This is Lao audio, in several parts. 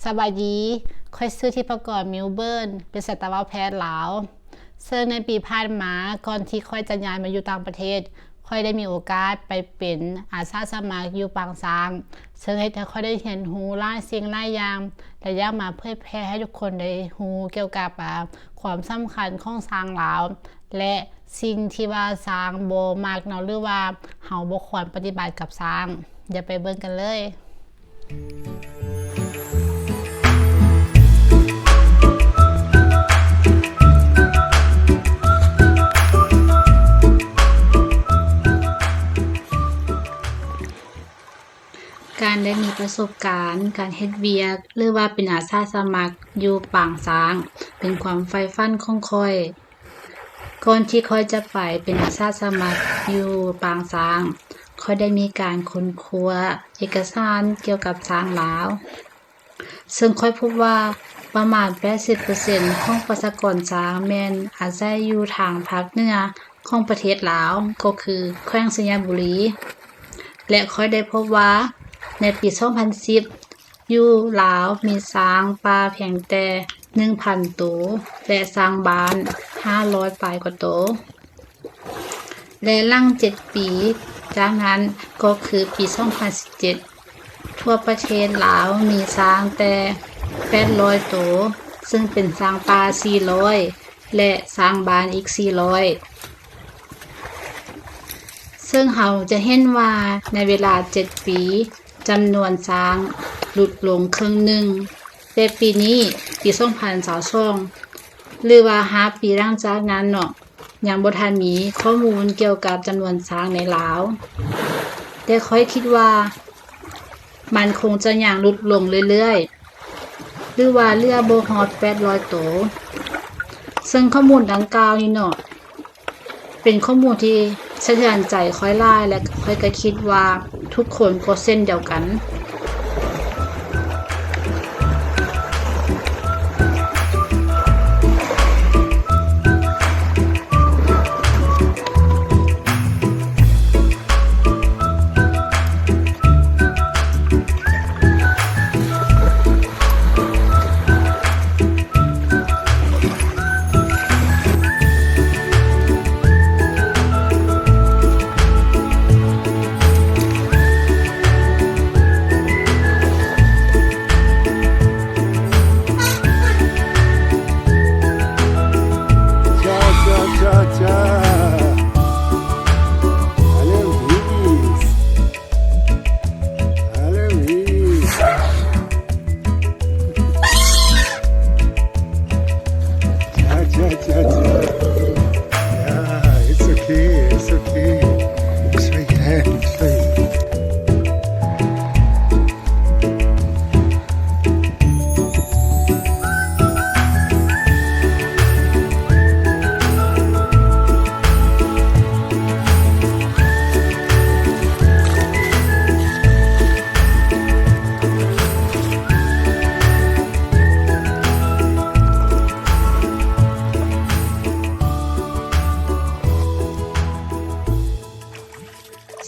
ສະບາຍດີ, ຂ້ອຍຊື່ ທິບພະກອນ ມິວເບີນ, ເປັນສັດຕະວະແພດລາວ. ເຊິ່ງໃນປີຜ່ານມາ, ກ່ອນທີ່ຂ້ອຍຈະຍ້າຍມາຢູ່ຕ່າງປະເທດ, ຂ້ອຍໄດ້ມີໂອກາດໄປເປັນອາສາສະໝັກຢູ່ປາງຊ້າງ, ເຊິ່ງເຮັດໃຫ້ຂ້ອຍໄດ້ຮຽນຮູ້ຫຼາຍສິ່ງຫຼາຍຢ່າງ ແລະ ຢາກມາເຜີຍແຜ່ໃຫ້ທຸກຄົນໄດ້ຮູ້ກ່ຽວກັບ ອາ ຄວາມສຳຄັນຂອງຊ້າງລາວ ແລະ ສິ່ງທີ່ວ່າຊ້າງບໍ່ມັກເນາະ ຫຼືວ່າເຮົາບໍ່ຄວນປະຕິບັດກັບຊ້າງ. ດຽວໄປເບິ່ງກັນເລີຍ. ການໄດ້ມີປະສົບການການເຮັດວຽກ ຫຼືວ່າເປັນອາສາສະໝັກຢູ່ປາງຊ້າງ ເປັນຄວາມໃຝ່ຝັນຂອງຂ້ອຍ. ກ່ອນທີ່ຂ້ອຍຈະໄປເປັນອາສາສະໝັກຢູ່ປາງຊ້າງ, ຂ້ອຍໄດ້ມີການຄົ້ນຄວ້າເອກະສານກ່ຽວກັບຊ້າງລາວ, ເຊິ່ງຂ້ອຍພົບວ່າປະມານແປດສິບເປີເຊັນຂອງປະຊາກອນຊ້າງແມ່ນອາໄສຢູ່ທາງພາກເໜືອຂອງປະເທດລາວ, ກໍຄືແຂວງໄຊຍະບູລີ ແລະ ຂ້ອຍໄດ້ພົບວ່າໃນປີສອງພັນສິບ ຢູ່ລາວມີຊ້າງປ່າພຽງແຕ່ໜຶ່ງພັນໂຕ ແລະ ຊ້າງບ້ານຫ້າຮ້ອຍປາຍກວ່າໂຕ ແລະ ຫຼັງເຈັດປີຈາກນັ້ນ ກໍຄືປີສອງພັນສິບເຈັດ ທົ່ວປະເທດລາວມີຊ້າງແຕ່ແປດຮ້ອຍໂຕ ເຊິ່ງເປັນຊ້າງປ່າສີ່ຮ້ອຍ ແລະ ຊ້າງບ້ານອີກສີ່ຮ້ອຍ. ເຊິ່ງເຮົາຈະເຫັນວ່າໃນເວລາເຈັດປີ ຈຳນວນຊ້າງຫຼຸດລົງເຄິ່ງໜຶ່ງ, ແຕ່ປີນີ້ ປີສອງພັນຊາວສອງ ຫຼືວ່າຫ້າປີຫຼັງຈາກນັ້ນເນາະ, ຍັງບໍ່ທັນມີຂໍ້ມູນກ່ຽວກັບຈຳນວນຊ້າງໃນລາວ, ແຕ່ຂ້ອຍຄິດວ່າມັນຄົງຈະຍັງຫຼຸດລົງເລື້ອຍໆ ຫຼືວ່າເຫຼືອບໍ່ຮອດແປດຮ້ອຍໂຕ. ເຊິ່ງຂໍ້ມູນດັ່ງກ່າວນີ້ເນາະ ເປັນຂໍ້ມູນທີ່ສະເທືອນໃຈຂ້ອຍຫຼາຍ ແລະ ຂ້ອຍກໍຄິດວ່າທຸກຄົນກໍເຊັ່ນດຽວກັນ.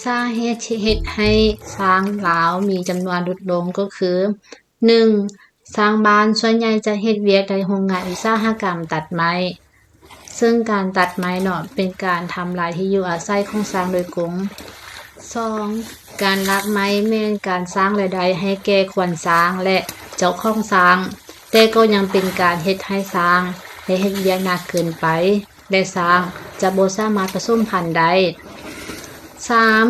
ສາເຫດທີ່ເຮັດໃຫ້ຊ້າງລາວມີຈຳນວນຫຼຸດລົງກໍຄື ໜຶ່ງ, ຊ້າງບ້ານສ່ວນໃຫຍ່ຈະເຮັດວຽກໃນໂຮງງານອຸດສາຫະກຳຕັດໄມ້, ເຊິ່ງການຕັດໄມ້ເນາະ ເປັນການທຳລາຍທີ່ຢູ່ອາໄສຂອງຊ້າງໂດຍກົງ. ສອງ, ການລັກໄມ້ແມ່ນການສ້າງລາຍໄດ້ໃຫ້ແກ່ຂວັນຊ້າງ ແລະ ເຈົ້າຂອງຊ້າງ, ແຕ່ກໍຍັງເປັນການເຮັດໃຫ້ຊ້າງໄດ້ເຮັດວຽກໜັກເກີນໄປ ແລະ ຊ້າງຈະບໍ່ສາມາດປະສົມພັນໄດ້. ສາມ,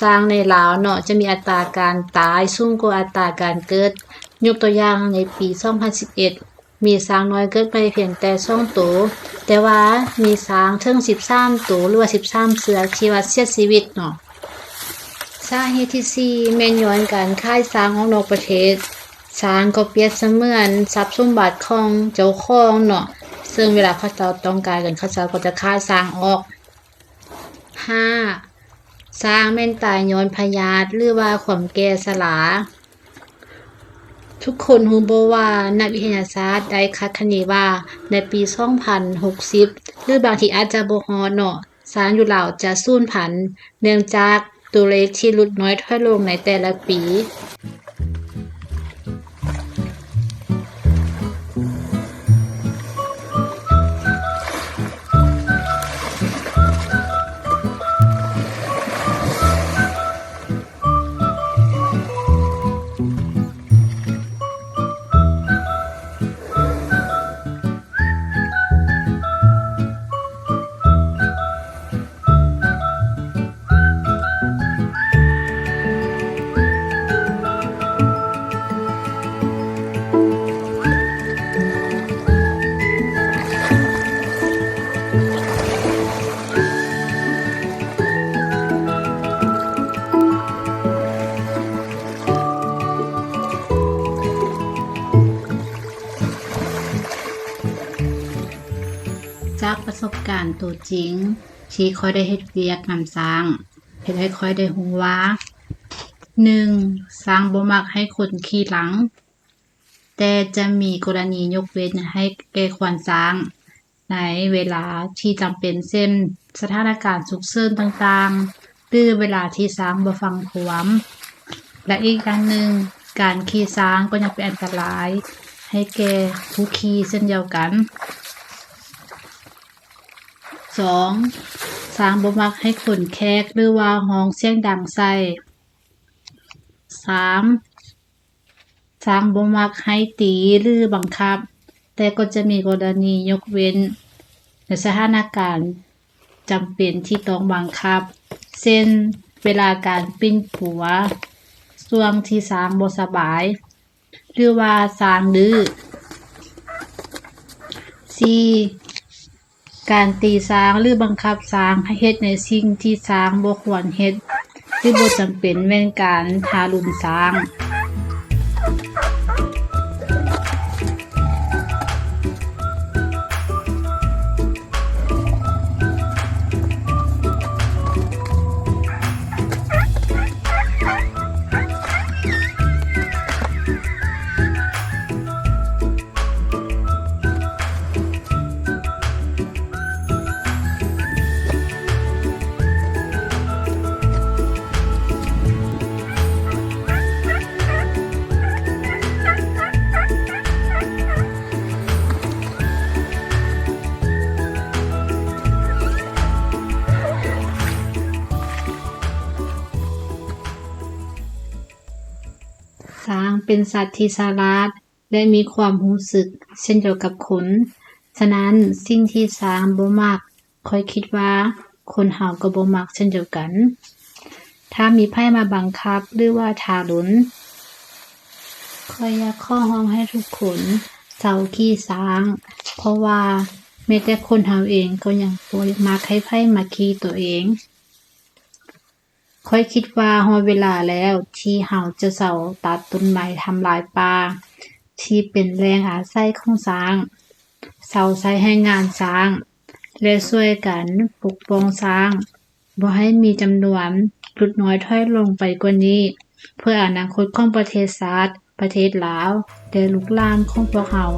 ຊ້າງໃນລາວເນາະ ຈະມີອັດຕາການຕາຍສູງກວ່າອັດຕາການເກີດ. ຍົກຕົວຢ່າງ, ໃນປີສອງພັນສິບເອັດ ມີຊ້າງນ້ອຍເກີດໃໝ່ພຽງແຕ່ສອງໂຕ, ແຕ່ວ່າມີຊ້າງເຖິງສິບສາມໂຕ ຫຼືວ່າສິບສາມເຊືອກທີ່ວ່າເສຍຊີວິດເນາະ. ສາເຫດທີສີ່ ແມ່ນຍ້ອນການຂາຍຊ້າງອອກນອກປະເທດ. ຊ້າງກໍປຽບສະເໝືອນຊັບສົມບັດຂອງເຈົ້າຂອງເນາະ, ເຊິ່ງເວລາເຂົາເຈົ້າຕ້ອງການເງິນ ເຂົາເຈົ້າກໍຈະຂາຍຊ້າງອອກ. ຫ້າ, ຊ້າງແມ່ນຕາຍຍ້ອນພະຍາດ ຫຼືວ່າຄວາມແກ່ຊະລາ. ທຸກຄົນຮູ້ບໍ່ວ່ານັກວິທະຍາສາດໄດ້ຄາດຄະເນວ່າໃນປີສອງພັນຫົກສິບ ຫຼືບາງທີອາດຈະບໍ່ຮອດເນາະ, ຊ້າງຢູ່ລາວຈະສູນພັນ ເນື່ອງຈາກຕົວເລກທີ່ຫຼຸດນ້ອຍຖອຍລົງໃນແຕ່ລະປີ. ປະສົບການໂຕຈິງທີ່ຂ້ອຍໄດ້ເຮັດວຽກນຳຊ້າງ ເຮັດໃຫ້ຂ້ອຍໄດ້ຮູ້ວ່າ ໜຶ່ງ ຊ້າງບໍ່ມັກໃຫ້ຄົນຂີ່ຫຼັງ, ແຕ່ຈະມີກໍລະນີຍົກເວັ້ນໃຫ້ແກ່ຂວັນຊ້າງ ໃນເວລາທີ່ຈຳເປັນ ເຊັ່ນ ສະຖານະການສຸກເສີນຕ່າງໆ ຫຼື ເວລາທີ່ຊ້າງບໍ່ຟັງຄວາມ. ແລະ ອີກຢ່າງໜຶ່ງ, ການຂີ່ຊ້າງກໍຍັງເປັນອັນຕະລາຍໃຫ້ແກ່ຜູ້ຂີ່ເຊັ່ນດຽວກັນ. ສອງ ຊ້າງບໍ່ມັກໃຫ້ຄົນແຂກ ຫຼືວ່າຮ້ອງສຽງດັງໃສ່. ສາມ ຊ້າງບໍ່ມັກໃຫ້ຕີ ຫຼື ບັງຄັບ, ແຕ່ກໍຈະມີກໍລະນີຍົກເວັ້ນໃນສະຖານະການຈຳເປັນທີ່ຕ້ອງບັງຄັບ ເຊັ່ນ ເວລາການປິ່ນປົວ, ຊ່ວງທີ່ຊ້າງບໍ່ສະບາຍ ຫຼືວ່າຊ້າງດື້. ສີ່ ການຕີຊ້າງ ຫຼື ບັງຄັບຊ້າງໃຫ້ເຮັດໃນສິ່ງທີ່ຊ້າງບໍ່ຄວນເຮັດ ຫຼື ບໍ່ຈຳເປັນແມ່ນການທາລຸນຊ້າງ. ຊ້າງເປັນສັດທີ່ສະຫຼາດ ແລະ ມີຄວາມຮູ້ສຶກເຊັ່ນດຽວກັບຄົນ. ສະນັ້ນ, ສິ່ງທີ່ຊ້າງບໍ່ມັກ, ຂ້ອຍຄິດວ່າຄົນເຮົາກໍບໍ່ມັກເຊັ່ນດຽວກັນ. ຖ້າມີໃຜມາບັງຄັບ ຫຼືວ່າທາລຸນ, ຂ້ອຍຢາກຂໍຮ້ອງໃຫ້ທຸກຄົນເຊົາຂີ່ຊ້າງ, ເພາະວ່າແມ້ແຕ່ຄົນເຮົາເອງກໍຍັງບໍ່ມັກໃຫ້ໃຜມາຂີ່ຕົວເອງ. ຂ້ອຍຄິດວ່າຮອດເວລາແລ້ວທີ່ເຮົາຈະເຊົາຕັດຕົ້ນໄມ້ທຳລາຍປ່າທີ່ເປັນແຫຼ່ງອາໄສຂອງຊ້າງ, ເຊົາໃຊ້ແຮງງານຊ້າງ ແລະ ຊ່ວຍກັນປົກປ້ອງຊ້າງ ບໍ່ໃຫ້ມີຈຳນວນຫຼຸດນ້ອຍຖອຍລົງໄປກວ່ານີ້ ເພື່ອອະນາຄົດຂອງປະເທດຊາດ, ປະເທດລາວ ແລະ ລູກຫຼານຂອງພວກເຮົາ.